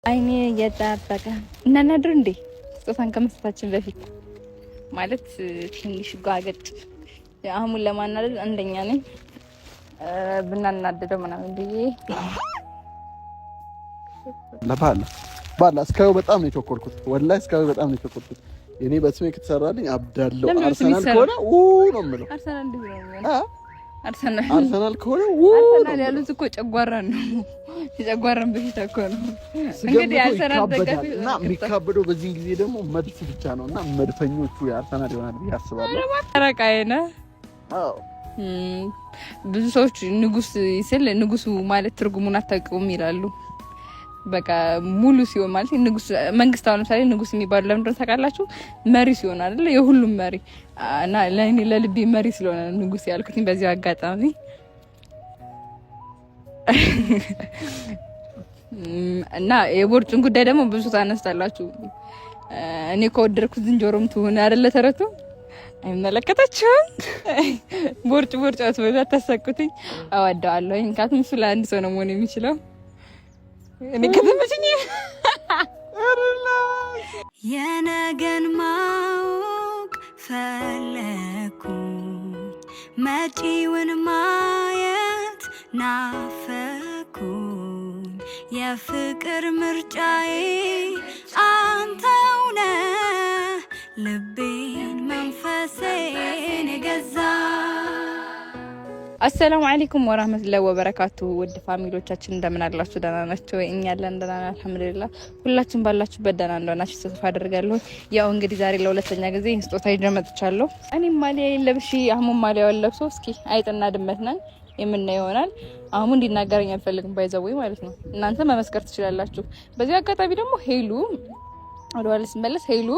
አይኔ እየጠበቀ እናናድር እንዴ? ስጦታን ከመስጠታችን በፊት ማለት ትንሽ ጓገጭ አህሙን ለማናደድ አንደኛ ነኝ። ብናናደደው ምናምን ብዬ ለባላ ባላ እስካዩ በጣም ነው የቸኮልኩት። ወላሂ እስካዩ በጣም ነው የቸኮልኩት። እኔ በስሜ ከተሰራልኝ አብዳለሁ። አርሰናል ከሆነ ኡ ነው የምለው። አርሰናል ከሆነ ኡ አርሰናል ያሉት እኮ ጨጓራን ነው። የጨጓራን በሽታ እኮ ነው። እንግዲህ አርሰናል ደጋፊ እና የሚካበደው በዚህን ጊዜ ደግሞ መድፍ ብቻ ነው እና መድፈኞቹ የአርሰናል ይሆናል ብዬ አስባለሁ። ረቃዬ ነህ። አዎ ብዙ ሰዎች ንጉስ ስል ንጉሱ ማለት ትርጉሙን አታውቅም ይላሉ። በቃ ሙሉ ሲሆን ማለት ንጉስ መንግስት፣ አሁን ለምሳሌ ንጉስ የሚባሉ ለምንድን ነው ታውቃላችሁ? መሪ ሲሆን አይደለ? የሁሉም መሪ እና ለእኔ ለልቤ መሪ ስለሆነ ንጉስ ያልኩትኝ በዚህ አጋጣሚ እና የቦርጩን ጉዳይ ደግሞ ብዙ ታነስታላችሁ። እኔ ከወደድኩት ዝንጀሮም ትሁን አይደለ ተረቱ አይመለከታችሁም። ቦርጭ ቦርጭ አትበሉ፣ አታሳቁትኝ። እወደዋለሁ። ምክንያቱም እሱ ለአንድ ሰው ነው መሆን የሚችለው። እኔ ከተመቸኝ የነገን ማወቅ ፈለኩኝ፣ መጪውን ማየት ናፈኩኝ። የፍቅር ምርጫዬ አንተው ነህ፣ ልቤን መንፈሴን የገዛ። አሰላሙ አለይኩም ወራህመቱላሂ ወበረካቱ። ውድ family ዎቻችን እንደምን አላችሁ? ደህና ናችሁ? እኛ አለን ደህና ነን፣ አልሐምዱሊላህ። ሁላችሁም ባላችሁበት ደህና እንደሆናችሁ ተስፋ አደርጋለሁ። ያው እንግዲህ ዛሬ ለሁለተኛ ጊዜ ስጦታ ይዤ መጥቻለሁ። እኔም ማሊያዬን ለብሼ አህሙም ማሊያውን ለብሶ እስኪ አይጥና ድመት ነን የምናየው ይሆናል። አህሙ እንዲናገረኝ አልፈልግም፣ by the way ማለት ነው። እናንተ መመስከር ትችላላችሁ። በዚህ አጋጣሚ ደግሞ ሄሉ ወደ ኋላ ስመለስ ሄሉ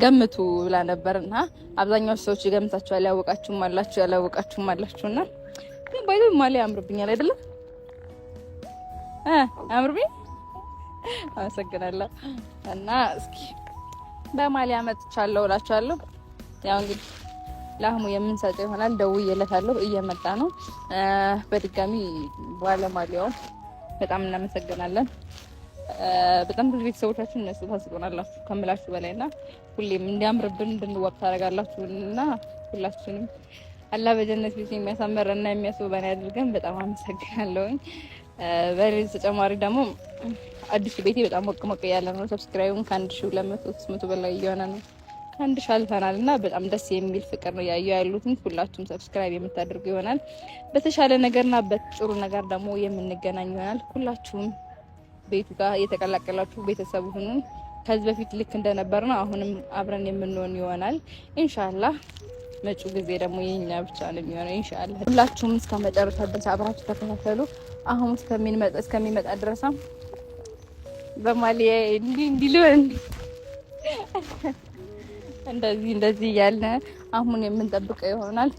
ገምቱ ብላ ነበርና አብዛኛው ሰዎች ገምታችኋል። ያወቃችሁም አላችሁ ያላወቃችሁም አላችሁና ግን by the way ማሊያ ያምርብኛል አይደለም? አያምርብኝ? አመሰግናለሁ። እና እስኪ በማሊያ መጥቻለሁ እላችኋለሁ። ያው እንግዲህ ለአህሙ የምንሰጠው ይሆናል። ደውዬለታለሁ፣ እየመጣ ነው። በድጋሚ ባለማሊያው በጣም እናመሰግናለን። በጣም ብዙ ቤተሰቦቻችን እነሱ ታስቆናላችሁ ከምላችሁ በላይ እና ሁሌም እንዲያምርብን እንድንዋብ ታደርጋላችሁ እና ሁላችንም አላህ በጀነት ቤት የሚያሳምረን እና የሚያስውበን ያድርገን። በጣም አመሰግናለሁኝ። በዚህ ተጨማሪ ደግሞ አዲሱ ቤቴ በጣም ሞቅ ሞቅ እያለ ነው። subscribe ኡን ከ1200 300 በላይ እየሆነ ነው። ከ1000 አልፈናል እና በጣም ደስ የሚል ፍቅር ነው ያየው ያሉትን ሁላችሁም subscribe የምታደርጉ ይሆናል። በተሻለ ነገርና በጥሩ ነገር ደግሞ የምንገናኝ ይሆናል። ሁላችሁም ቤቱ ጋር እየተቀላቀላችሁ ቤተሰብ ሁኑ። ከዚህ በፊት ልክ እንደነበር ነው አሁንም አብረን የምንሆን ይሆናል ኢንሻአላህ። መጪው ጊዜ ደግሞ የኛ ብቻ ነው የሚሆነው ኢንሻአላህ። ሁላችሁም እስከ መጨረሻ ድረስ አብራችሁ ተከታተሉ። አሁን እስከሚመጣ ድረስ በማሊያ እንዲህ እንዲህ ልበል እንደዚህ እንደዚህ እያልን አሁን የምንጠብቀው ይሆናል።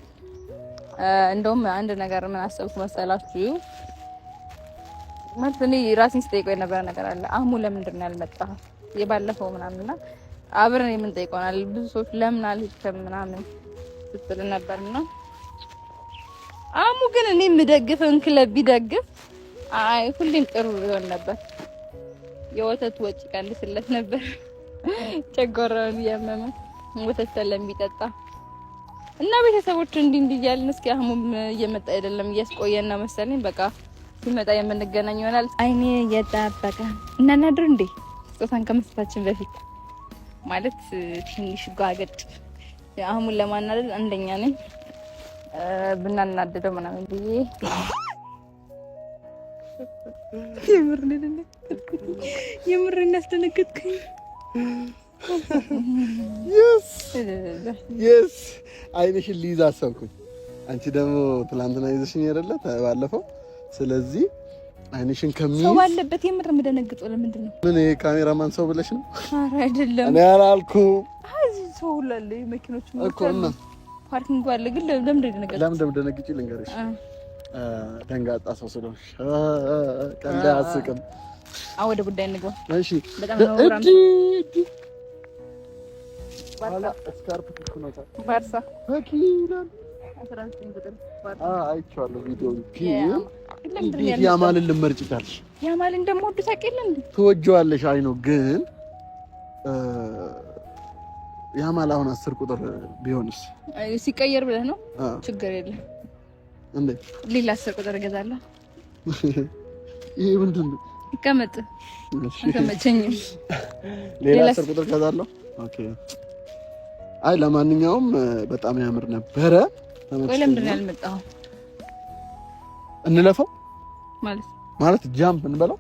እንደውም አንድ ነገር ምን አሰብኩ መሰላችሁ? ማለት እኔ ራሴን ስጠይቀው የነበረ ነገር አለ። አህሙ ለምንድን ነው ያልመጣው የባለፈው ምናምንና አብረን የምንጠይቀው ብዙ ሰዎች ለምን አልሄድክም ምናምን ስትል ነበርና አህሙ ግን እኔ የምደግፈውን ክለብ ቢደግፍ አይ ሁሌም ጥሩ ይሆን ነበር። የወተት ወጪ ቀንስለት ነበር ጨጓራውን እያመመ ወተት ስለሚጠጣ እና ቤተሰቦች እንዲህ እንዲህ እያልን እስኪ አህሙም እየመጣ አይደለም እያስቆየና መሰለኝ በቃ ሲመጣ የምንገናኝ ይሆናል። አይኔ እየጠበቀ እናናድር እንዴ? ስጦታን ከመስጠታችን በፊት ማለት ትንሽ ጓገጭ አህሙን ለማናደድ አንደኛ ነኝ። ብናናደደው ምናምን ብዬ የምር ያስደነገጥከኝ። Yes አይንሽን ሊይዝ አሰብኩኝ። አንቺ ደግሞ ትላንትና ይዘሽኝ አይደለ ባለፈው። ስለዚህ አይንሽን ከሚይዝ ሰው ባለበት የምር የምደነግጠው ለምንድን ነው? ምን ይሄ ካሜራማን ሰው ብለሽ ነው? ኧረ አይደለም፣ እኔ አላልኩም። እዚህ ሰው ሁሉ አለ፣ መኪኖች እኮ እና parking አለ። ግን ለምን ደነገጥኩ? ለምን እንደምደነግጪ ልንገርሽ። ደንጋጣ ሰው ስለሆንሽ ቀልድ አያስቅም። አዎ፣ ወደ ጉዳይ እንግባ። እሺ፣ በጣም ነው ባርሳ አይቼዋለሁ ቪዲዮ ግን እንዴት ያማልን ልመርጭ ቻልሽ? ያማልን እንደምወዱ ታውቂያለሽ እንዴ? ትወጂዋለሽ። አይ ነው ግን ያማል አሁን 10 ቁጥር ቢሆንስ ሲቀየር ብለህ ነው? ችግር የለም እንዴ ሌላ 10 ቁጥር እገዛለሁ። ይሄ ምንድን ነው? ይቀመጥ። አልተመቸኝም። ሌላ 10 ቁጥር እገዛለሁ። Okay። አይ ለማንኛውም በጣም ያምር ነበረ። ቆይ ለምንድን ነው ያልመጣኸው? እንለፈው ማለት ማለት jump እንበለው።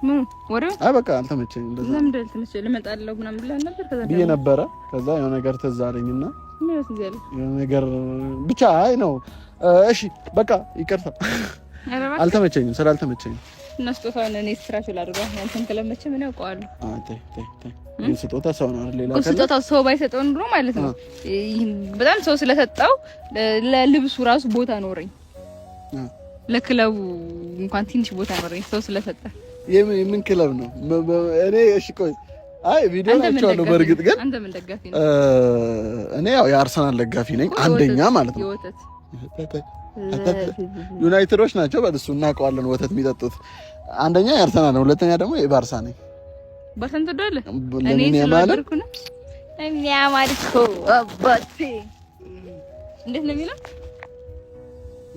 ምን ወሬው? አይ በቃ አልተመቸኝም። እንደዛ ለምንድን አልተመቸኝም? ልመጣለሁ ምናምን ብለህ ነበር። ከዛ ብዬ ነበረ። ከዛ የሆነ ነገር ትዝ አለኝና ምን ትዝ አለኝ? የሆነ ነገር ብቻ አይ ነው። እሺ በቃ ይቅርታ፣ አልተመቸኝም። ስላልተመቸኝም እና ስጦታውን እኔ ስትራሽ ላድርገው። ያንተን ከለመቼ ምን ያውቀዋለሁ? አይ ተይ ተይ ተይ፣ ስጦታ ሰው ነው አይደል? ሌላ ስጦታው ሰው ባይሰጠው ኑሮ ማለት ነው። በጣም ሰው ስለሰጠው ለልብሱ ራሱ ቦታ ኖረኝ፣ ለክለቡ እንኳን ትንሽ ቦታ ኖረኝ ሰው ስለሰጠ። የምን ክለብ ነው? እኔ እሺ ቆይ፣ አይ ቪዲዮ አይቼዋለሁ። በእርግጥ ግን አንተ ምን ደጋፊ ነህ? እኔ ያው የአርሰናል ደጋፊ ነኝ፣ አንደኛ ማለት ነው። ዩናይትዶች ናቸው በእሱ እናውቀዋለን፣ ወተት የሚጠጡት። አንደኛ የአርሰናል ነው፣ ሁለተኛ ደግሞ የባርሳ ነኝ። ባርሳን ትወዳለህ? እኔ ስለወደድኩ ነው። የሚያማር እኮ አባቴ እንዴት ነው የሚለው?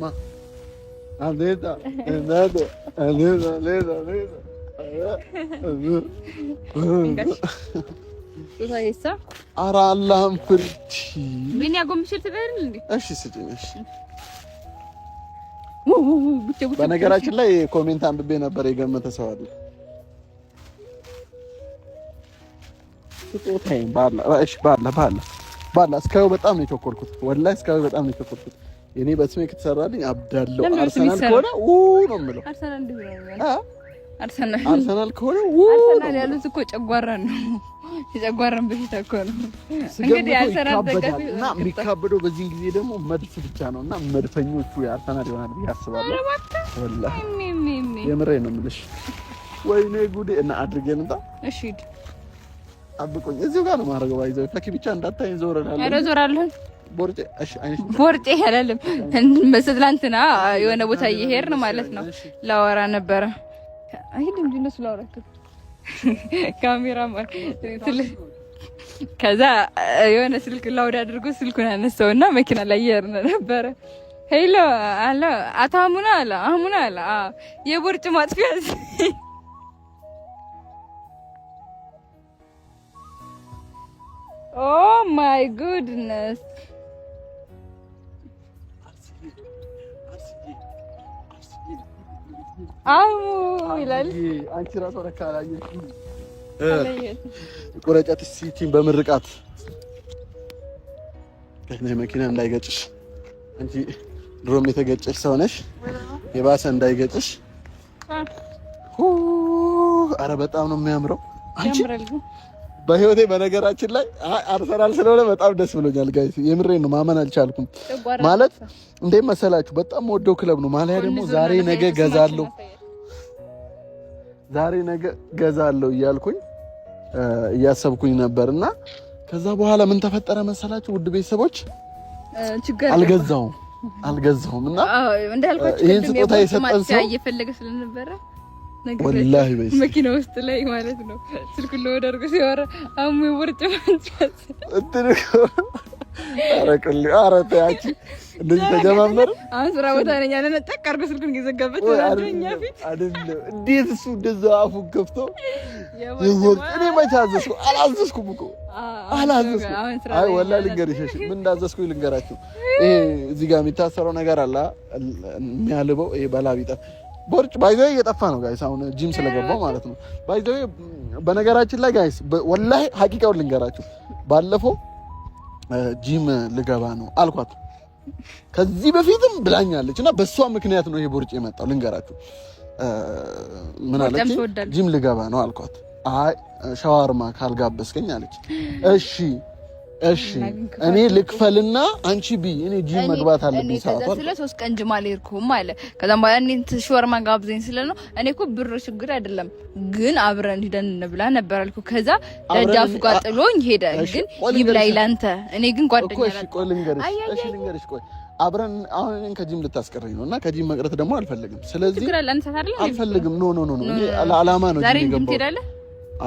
ማ አሌታ እናቴ አሌታ አሌታ አሌታ ኧረ አላህም ፍርቺ ምን ያጎምሽል ትበል እንዴ? እሺ ስጭኝ። እሺ በነገራችን ላይ comment አንብቤ ነበር፣ የገመተ ሰው አለ። ስጦታዬን ባላ እሺ፣ ባላ ባላ ባላ እስካሁን በጣም ነው የቸኮልኩት። ወላሂ እስካሁን በጣም ነው የቸኮልኩት። እኔ በስሜ ከተሰራልኝ አብዳለሁ። አርሰናል ከሆነ ው ነው የምለው። አርሰናል ከሆነ ው አርሰናል ያሉት እኮ ጨጓራ ነው። የጨጓራን በሽታ እኮ ነው። እንግዲህ አርሰናል ደጋፊ እና የሚካበደው በዚህን ጊዜ ደግሞ መድፍ ብቻ ነው እና መድፈኞቹ የአርሰናል ይሆናል ብዬ አስባለሁ። ወላሂ የምሬን ነው የምልሽ። ወይኔ ጉዴ! እና አድርጌ ልምጣ። እሺ ጠብቁኝ፣ እዚሁ ጋር ነው የማደርገው። ባይዘው ፈኪ ብቻ እንዳታይኝ፣ ዞር እላለሁ። ኧረ ዞራለሁ። ቦርጬ እሺ፣ አይንሽ ቦርጬ አላለም። ትላንትና የሆነ ቦታ እየሄድን ማለት ነው ላወራ ነበረ። አይ ምንድን ነው ላወራ ካሜራማን ከዛ የሆነ ስልክ loud አድርጎ ስልኩን አነሳውና መኪና ላይ እየሄድን ነበረ። Hello አለ አቶ አሙና አለ አሙና አለ የቦርጭ ማጥፊያ oh my goodness አሙ ይላል። አንቺ ራሱ ለካ አላየሽም። ቁረጫት ሲቲን በምርቃት መኪና እንዳይገጭሽ። አንቺ ድሮም የተገጨሽ ሰው ነሽ፣ የባሰ እንዳይገጭሽ። አረ በጣም ነው የሚያምረው። አንቺ በህይወቴ በነገራችን ላይ አርሰናል ስለሆነ በጣም ደስ ብሎኛል guys፣ የምሬን ነው፣ ማመን አልቻልኩም። ማለት እንዴት መሰላችሁ፣ በጣም ወደው ክለብ ነው። ማሊያ ደግሞ ዛሬ ነገ ገዛለሁ፣ ዛሬ ነገ ገዛለሁ እያልኩኝ እያሰብኩኝ ነበርና ከዛ በኋላ ምን ተፈጠረ መሰላችሁ ውድ ቤተሰቦች፣ አልገዛውም አልገዛውም እና ይሄን ስጦታ የሰጠን ሰው እየፈለገ ስለነበረ ወላሂ በይ መኪና ውስጥ ላይ ማለት ነው። ስልኩን loud አድርጎ ሲያወራ አሙ የቦርጭ ማንጫት እንትን ኧረ ተይ አንቺ እንደዚህ ተጀማመረ። አሁን ስራ ቦታ ነኝ አለ ጠቅ አድርጎ ስልኩን እየዘጋበት እኛ ፊት አይደለም። እንዴት እሱ እንደዛ አፉን ከፍቶ የቦርጭ እኔ መቼ አዘዝኩ? አላዘዝኩም እኮ አላዘዝኩም። አይ ወላሂ ልንገርሽ፣ እሺ ምን እንዳዘዝኩኝ ልንገራችሁ። ይሄ እዚህ ጋር የሚታሰረው ነገር አለ የሚያልበው ይሄ በላብ ይጠፍ ቦርጭ by the way እየጠፋ ነው guys፣ አሁን ጂም ስለገባው ማለት ነው። by the way በነገራችን ላይ guys ወላሂ ሀቂቃውን ልንገራችሁ፣ ባለፈው ጂም ልገባ ነው አልኳት። ከዚህ በፊትም ብላኛለች እና በእሷ ምክንያት ነው ይሄ ቦርጭ የመጣው። ልንገራችሁ ምን አለች? ጂም ልገባ ነው አልኳት። አይ ሸዋርማ ካልጋበዝከኝ አለች። እሺ እሺ እኔ ልክፈልና አንቺ ቢ እኔ ጂም መግባት አለብኝ። ሰዓቷ ስለ 3 ቀን ጅም አልሄድኩም አለ። ከዛም በኋላ እኔ ሾርማ ጋብዘኝ ስለ ነው እኔ እኮ ብር ችግር አይደለም ግን አብረን ሂደን እንብላ ነበር አልኩ። ከዛ ደጃፉ ጋር ጥሎኝ ሄደ። ግን ይብላኝ ላንተ። እኔ ግን ጓደኛ እሺ ቆይ ልንገርሽ፣ እሺ ልንገርሽ፣ ቆይ አብረን አሁን እኔን ከጂም ልታስቀረኝ ነው እና ከጂም መቅረት ደግሞ አልፈልግም። ስለዚህ አልፈልግም። No, no, no, no፣ ለዓላማ ነው ጂም የገባሁት።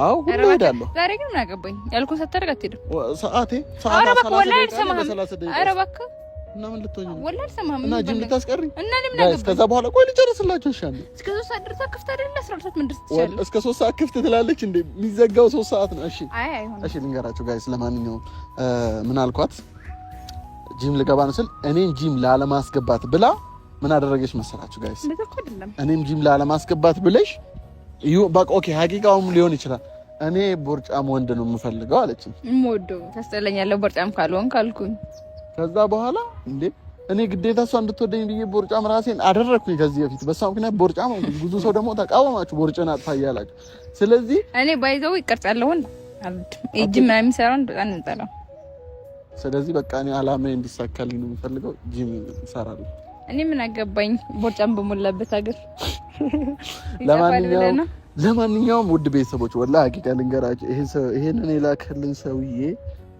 አዎ ሁሉ እሄዳለሁ። ዛሬ ግን ምን አገባኝ ያልኩህን ሳታደርግ አትሄድም። ሰዓቴ ሰዓት ወላሂ አልሰማህም። ኧረ እባክህ እና ምን ልትሆኝ ነው? ወላሂ አልሰማህም። እና ጂም ልታስቀሪኝ እና እኔ ምን አገባኝ? ከዛ በኋላ ቆይ ልጨርስላቸው። እሺ አንዴ እስከ 3 ሰዓት ድረስ ክፍት አይደለ? 12 ሰዓት ምን ድረስ ትችላለህ? እስከ 3 ሰዓት ክፍት ትላለች እንዴ? የሚዘጋው 3 ሰዓት ነው። እሺ አይ አይሆንም። እሺ ልንገራችሁ guys፣ ለማንኛውም ምን አልኳት፣ ጂም ልገባ ነው ስል እኔን ጂም ላለማስገባት ብላ ምን አደረገች መሰላችሁ guys? እኔም ጂም ላለማስገባት ብለሽ በቃ okay፣ ሀቂቃውም ሊሆን ይችላል። እኔ ቦርጫም ወንድ ነው የምፈልገው አለችኝ። የምወደው ታስጠላኛለህ ቦርጫም ካልሆንክ አልኩኝ። ከዛ በኋላ እንዴ እኔ ግዴታ እሷ እንድትወደኝ ብዬ ቦርጫም ራሴን አደረግኩኝ። ከዚህ በፊት በሷ ምክንያት ቦርጫም ሆንኩኝ። ብዙ ሰው ደግሞ ተቃወማችሁ፣ ቦርጭን አጥፋ እያላችሁ። ስለዚህ እኔ ባይዘው ይቀርጻለሁ ጂም ምናምን የሚሰራውን በጣም ነው የምጠላው። ስለዚህ በቃ እኔ አላማዬ እንዲሳካልኝ ነው የምፈልገው። ጂም እሰራለሁ። እኔ ምን አገባኝ ቦርጫም በሞላበት ሀገር። ለማንኛውም ውድ ቤተሰቦች ወላ ሀቂቃ ልንገራችሁ፣ ይሄንን የላከልን ሰውዬ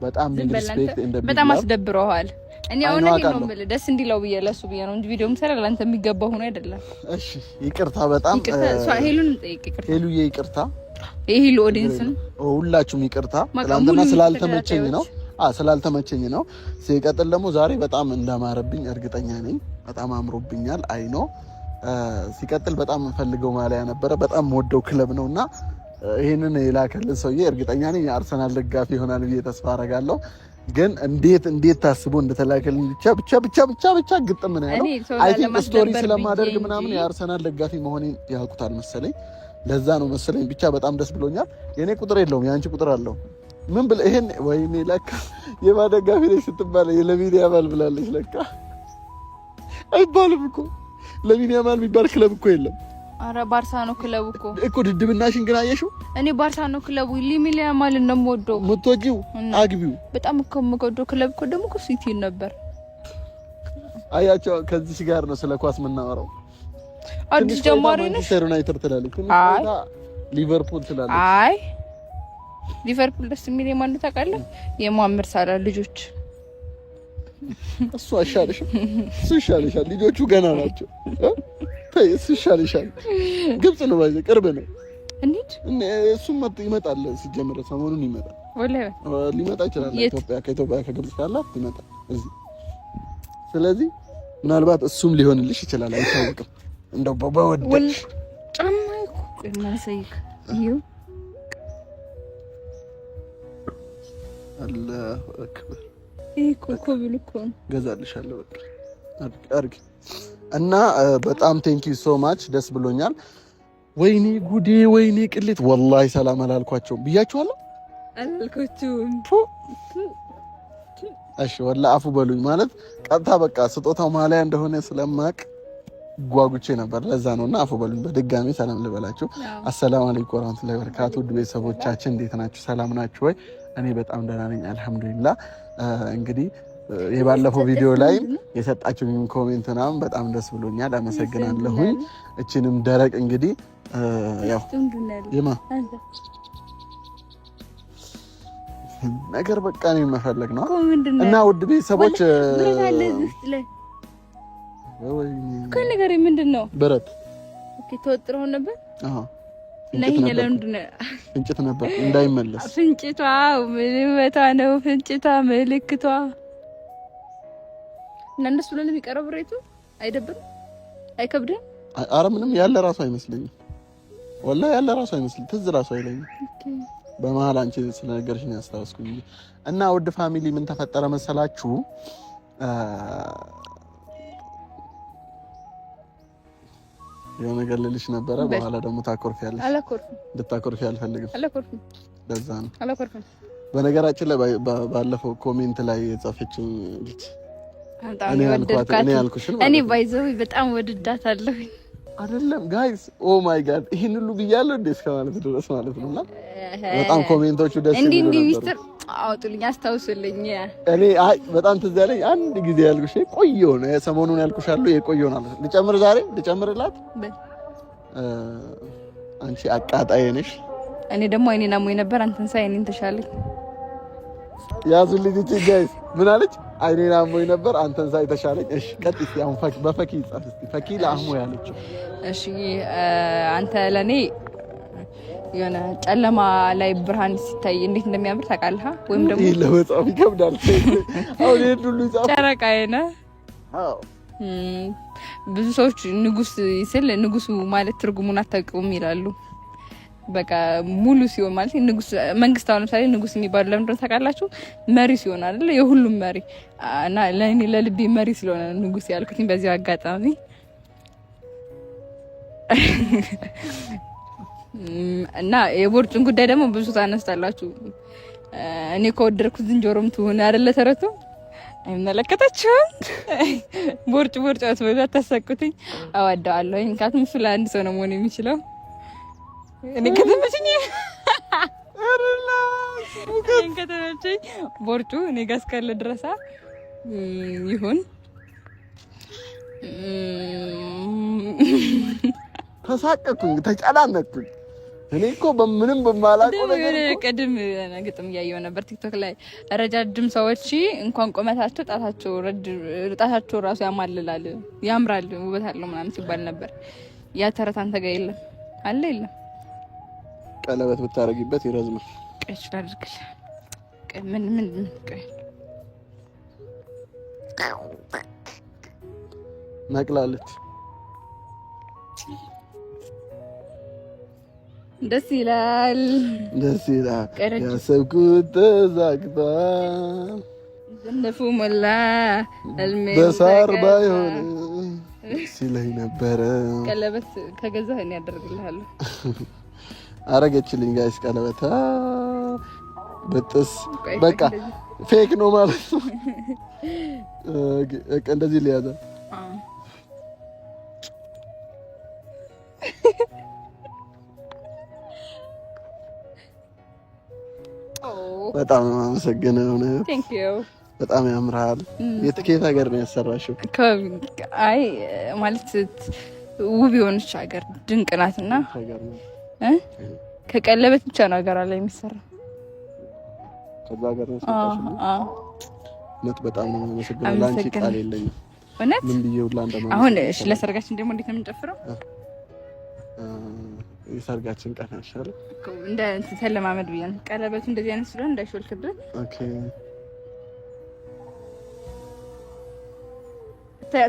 በጣም respect እንደሚል በጣም አስደብረዋል። እኔ አሁን እኔ ነው የምልህ ደስ እንዲለው ብዬ ለሱ ብዬ ነው እንጂ ቪዲዮ ምሰራ ለአንተ የሚገባ ሆኖ አይደለም። እሺ ይቅርታ፣ በጣም ሄሉንም ጠይቅ ይቅርታ። ሄሉዬ ይቅርታ፣ የሄሉ ኦዲየንስን ሁላችሁም ይቅርታ። ትናንትና ስላልተመቸኝ ነው ስላልተመቸኝ ነው። ሲቀጥል ደግሞ ዛሬ በጣም እንዳማረብኝ እርግጠኛ ነኝ። በጣም አምሮብኛል። I know ሲቀጥል በጣም የምፈልገው ማሊያ ነበረ። በጣም ወደው ክለብ ነው እና ይህንን የላከልን ሰውዬ እርግጠኛ ነኝ የአርሰናል ደጋፊ ይሆናል ብዬ ተስፋ አደርጋለሁ። ግን እንዴት እንዴት ታስቦ እንደተላከልን ብቻ ብቻ ብቻ ብቻ ብቻ ግጥም ነው ያለው። I think story ስለማደርግ ምናምን የአርሰናል ደጋፊ መሆኔን ያውቁታል መሰለኝ። ለዛ ነው መሰለኝ። ብቻ በጣም ደስ ብሎኛል። የኔ ቁጥር የለውም የአንቺ ቁጥር አለው። ምን ብለህ ይሄን ወይኔ ለካ የማን ደጋፊ ነች ስትባል የለሚን ያማል ብላለች። ለካ አይባልም እኮ ለሚን ያማል የሚባል ክለብ እኮ የለም። አረ ባርሳ ነው ክለቡ እኮ እኮ ድድብናሽን ግን አየሽው። እኔ ባርሳ ነው ክለቡ። ላሚን ያማል ነው የምወደው። የምትወጂው አግቢው። በጣም እኮ የምወደው ክለብ እኮ ደግሞ እኮ ሲቲ ነበር። አያቸው ከዚህ ጋር ነው ስለ ኳስ የምናወራው። አዲስ ጀማሪ ነሽ። ማንቸስተር ዩናይትድ ትላለች፣ ሊቨርፑል ትላለች። አይ ሊቨርፑል ደስ የሚል የማን ነው ታውቃለህ? የሙአመር ሳላ ልጆች። እሱ አይሻልሽም? እሱ ይሻልሻል። ልጆቹ ገና ናቸው። ተይ፣ እሱ ይሻልሻል። ግብጽ ነው ባይዘ ቅርብ ነው። እንዴት እሱም ይመጣል። ሲጀምር ሰሞኑን ይመጣል፣ ወላሂ ሊመጣ ይችላል። ኢትዮጵያ ከኢትዮጵያ ከግብጽ ካላት ይመጣል እዚህ። ስለዚህ ምናልባት እሱም ሊሆንልሽ ይችላል፣ አይታወቅም። እንደው በወደድሽ ጫማ እኮ ማሰይክ ይኸው አላሁ አክበር። ይሄ እኮ ኮብል እኮ ነው። ገዛልሻለሁ በቃ አድርጊ እና በጣም thank you so much ደስ ብሎኛል። ወይኔ ጉዴ፣ ወይኔ ቅሌት! ወላሂ ሰላም አላልኳቸውም ብያችኋለሁ። አላልኳቸውም። እሺ ወላ አፉ በሉኝ ማለት ቀጥታ በቃ ስጦታው ማሊያ እንደሆነ ስለማቅ ጓጉቼ ነበር። ለዛ ነው እና አፉ በሉኝ። በድጋሚ ሰላም ልበላችሁ። አሰላሙ አለይኩም ወራህመቱላሂ ወበረካቱ። ውድ ቤተሰቦቻችን እንዴት ናችሁ? ሰላም ናችሁ ወይ? እኔ በጣም ደህና ነኝ አልሐምዱሊላህ። እንግዲህ የባለፈው ቪዲዮ ላይ የሰጣችሁኝ comment ምናምን በጣም ደስ ብሎኛል፣ አመሰግናለሁኝ። እችንም ደረቅ እንግዲህ ያው ይማ ነገር በቃ ነው መፈለግ ነው እና ውድ ቤተሰቦች ነገር ምንድን ነው ብረት ተወጥረው ነበር። አዎ ፍንጭት ነበር እንዳይመለስ። ፍንጭቷ ምልመቷ ነው። ፍንጭቷ ምልክቷ እና እንደሱ ብለን የሚቀረው ብሬቱ አይደብርም? አይከብድም? አረ ምንም ያለ ራሱ አይመስለኝም። ወላሂ ያለ ራሱ አይመስለኝም። ትዝ ራሱ አይለኝም። በመሀል አንቺ ስለነገርሽኝ ያስታወስኩኝ። እና ውድ family ምን ተፈጠረ መሰላችሁ? የሆነ ነገር ልልሽ ነበረ። በኋላ ደግሞ ታኮርፊያለሽ። አላኮርፍም። እንድታኮርፊ አልፈልግም። አላኮርፍም። ለዛ ነው አላኮርፍም። በነገራችን ላይ ባለፈው comment ላይ የጻፈችው ልጅ እኔ ያልኩሽን እኔ ባይዘው በጣም ወድዳታለሁ። አይደለም guys፣ oh my God ይሄን ሁሉ ብያለሁ እንዴ እስከ ማለት ድረስ ማለት ነውና በጣም comment ኦቹ ደስ እንዲህ እንዲህ ሚስጥር አውጡልኝ፣ አስታውሱልኝ። እኔ አይ በጣም ትዝ ያለኝ አንድ ጊዜ ያልኩሽ የቆየው ነው ሰሞኑን ያልኩሽ አሉ የቆየው ነው። ልጨምር፣ ዛሬ ልጨምርላት። አንቺ አቃጣይ ነሽ። እኔ ደግሞ አይኔን አሞኝ ነበር፣ አንተን ሳይ አይኔን ተሻለኝ። ያዙልኝ እቺ guys ምን አለች? አይኔን አሞኝ ነበር፣ አንተን ሳይ ተሻለኝ። እሺ ቀጥ እስቲ አሁን በፈኪ ጻፍ እስቲ። ፈኪ ለአህሙ ያለችው። እሺ፣ አንተ ለኔ የሆነ ጨለማ ላይ ብርሃን ሲታይ እንዴት እንደሚያምር ታውቃለህ? ወይም ደግሞ ይሄ ለመጻፍ ይከብዳል። አሁን ይሄን ሁሉ ጻፍ። ጨረቃዬ ነህ። አዎ። ብዙ ሰዎች ንጉስ ስል ንጉሱ ማለት ትርጉሙን አታውቅም ይላሉ። በቃ ሙሉ ሲሆን ማለት ንጉስ መንግስት፣ አሁን ለምሳሌ ንጉስ የሚባለው ለምንድን ነው ታውቃላችሁ? መሪ ሲሆን አይደለ? የሁሉም መሪ እና ለእኔ ለልቤ መሪ ስለሆነ ነው ንጉስ ያልኩት። በዚህ አጋጣሚ እና የቦርጩን ጉዳይ ደግሞ ብዙ ታነስታላችሁ። እኔ ከወደድኩት ዝንጀሮም ትሁን አይደለ ተረቱ፣ አይመለከታችሁም። ቦርጭ ቦርጭ አትበሉ፣ አታሳቁትኝ። እወደዋለሁ። ምክንያቱም እሱ ለአንድ ሰው ነው መሆን የሚችለው። እኔ ከተመቸኝ ቦርጩ እኔ ጋር እስካለ ድረሳ ይሁን። ተሳቀኩኝ፣ ተጨናነኩኝ። እኔ እኮ በምንም በማላውቀው ነገር ቅድም ግጥም እያየሁ ነበር ቲክቶክ ላይ። ረጃጅም ሰዎች እንኳን ቁመታቸው ጣታቸው ራሱ ያማልላል፣ ያምራል፣ ውበት አለው ምናምን ሲባል ነበር። ያ ተረት አንተ ጋር የለም አለ? የለም። ቀለበት ብታደርጊበት ይረዝማል። ቆይ ላድርግልህ። ምን ምን ምን? ቆይ። ነቅላለች። ደስ ይላል፣ ደስ ይላል። ያሰብኩት ተዛግቷል። ዘነፉ ሞላ በሳር ባይሆን ሲለኝ ነበረ። ቀለበት ከገዛህ እኔ አደርግልሃለሁ። አረገችልኝ guys ቀለበት ብጥስ በቃ fake ነው ማለት ነው። እንደዚህ ሊያዘ። በጣም ነው የማመሰግነው። በጣም ያምራል። የት ሀገር ነው ያሰራሽው? አይ ማለት ውብ የሆነች ሀገር ድንቅ ናትና ከቀለበት ብቻ ነው ሀገር ላይ የሚሰራው። ከዛ ሀገር ነው ያሰራሽው? እውነት በጣም ነው የማመሰግነው። ለአንቺ ቃል የለኝም። እውነት ምን ብዬ ሁላ እንደማመሰግን። አሁን እሺ፣ ለሰርጋችን ደግሞ እንዴት ነው የምንጨፍረው? የሰርጋችን ቀን አይሻልም? እንደ እንትን ተለማመድ ብዬ ነው። ቀለበቱ እንደዚህ አይነት ስለሆነ እንዳይሾልክብህ። Okay።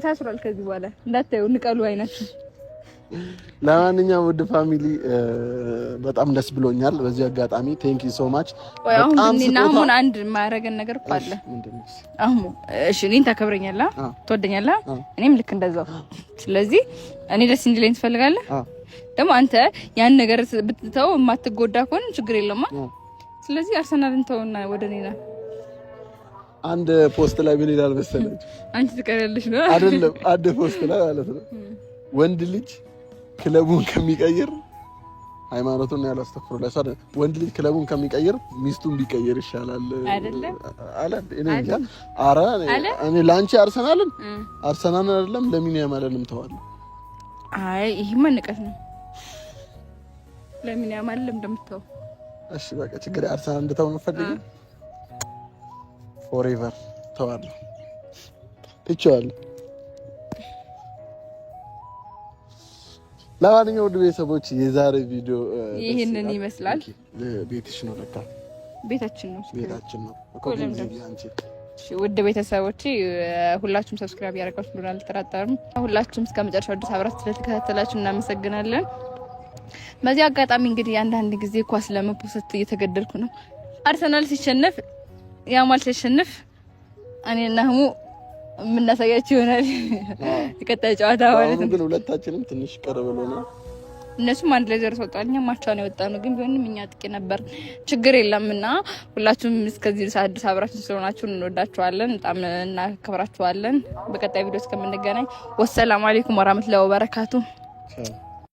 ታስሯል። ከዚህ በኋላ እንዳታዩ ንቀሉ አይናችሁ። ለማንኛውም ውድ family በጣም ደስ ብሎኛል። በዚህ አጋጣሚ thank you so much። አሁን እኔና አሁን አንድ የማያደርገን ነገር እኮ አለ። አሁን እሺ፣ እኔን ታከብረኛለህ፣ ትወደኛለህ፣ እኔም ልክ እንደዛው። ስለዚህ እኔ ደስ እንዲለኝ ትፈልጋለህ። ደግሞ አንተ ያን ነገር ብትተው የማትጎዳ ከሆነ ችግር የለውም። ስለዚህ አርሰናልን ተውና ወደ እኔ ና። አንድ post ላይ ምን ይላል መሰለኝ? አንቺ ትቀሪያለሽ ነው አይደለም? አንድ post ላይ ማለት ነው፣ ወንድ ልጅ ክለቡን ከሚቀይር፣ ሃይማኖቱን ያላስተፍሩ ላይ፣ ወንድ ልጅ ክለቡን ከሚቀይር ሚስቱን ቢቀይር ይሻላል አይደለም አለ። እኔ እንጃ። ኧረ እኔ ለአንቺ አርሰናልን አይደለም ለሚን ያማልንም ተዋለሁ። አይ ይሄማ ንቀት ነው። ለሚን ያማልም እንደምተው እሺ በቃ ችግር፣ አርሰናል እንድተው ነው ፈልጊ። Forever ተዋለሁ፣ ትቼዋለሁ። ለማንኛውም ውድ ቤተሰቦች የዛሬ ቪዲዮ ይህንን ይመስላል። ቤትሽ ነው ለካ። ቤታችን ነው፣ ቤታችን ነው። ውድ ቤተሰቦቼ ሁላችሁም subscribe ያደረጋችሁ እንደሆነ አልጠራጠርም። ሁላችሁም እስከ መጨረሻው ድረስ አብራችሁ ስለተከታተላችሁ እናመሰግናለን። በዚህ አጋጣሚ እንግዲህ አንዳንድ ጊዜ ኳስ ለመፖሰት እየተገደድኩ ነው። አርሰናል ሲሸነፍ፣ ያማል ሲሸነፍ እኔና ህሙ የምናሳያችሁ ይሆናል። የቀጣይ ጨዋታ ማለት ነው። ግን ሁለታችንም ትንሽ ቅር ብሎናል። እነሱም አንድ ላይ ዘርሰው ወጥተዋል። እኛም አቻ ነው የወጣነው። ግን ቢሆንም እኛ ጥቂ ነበር። ችግር የለም እና ሁላችሁም እስከዚህ ሰዓት ድረስ አብራችን ስለሆናችሁ እንወዳችኋለን፣ በጣም እናከብራችኋለን። በቀጣይ ቪዲዮ እስከምንገናኝ ወሰላሙ አለይኩም ወራህመቱላሂ ወበረካቱ።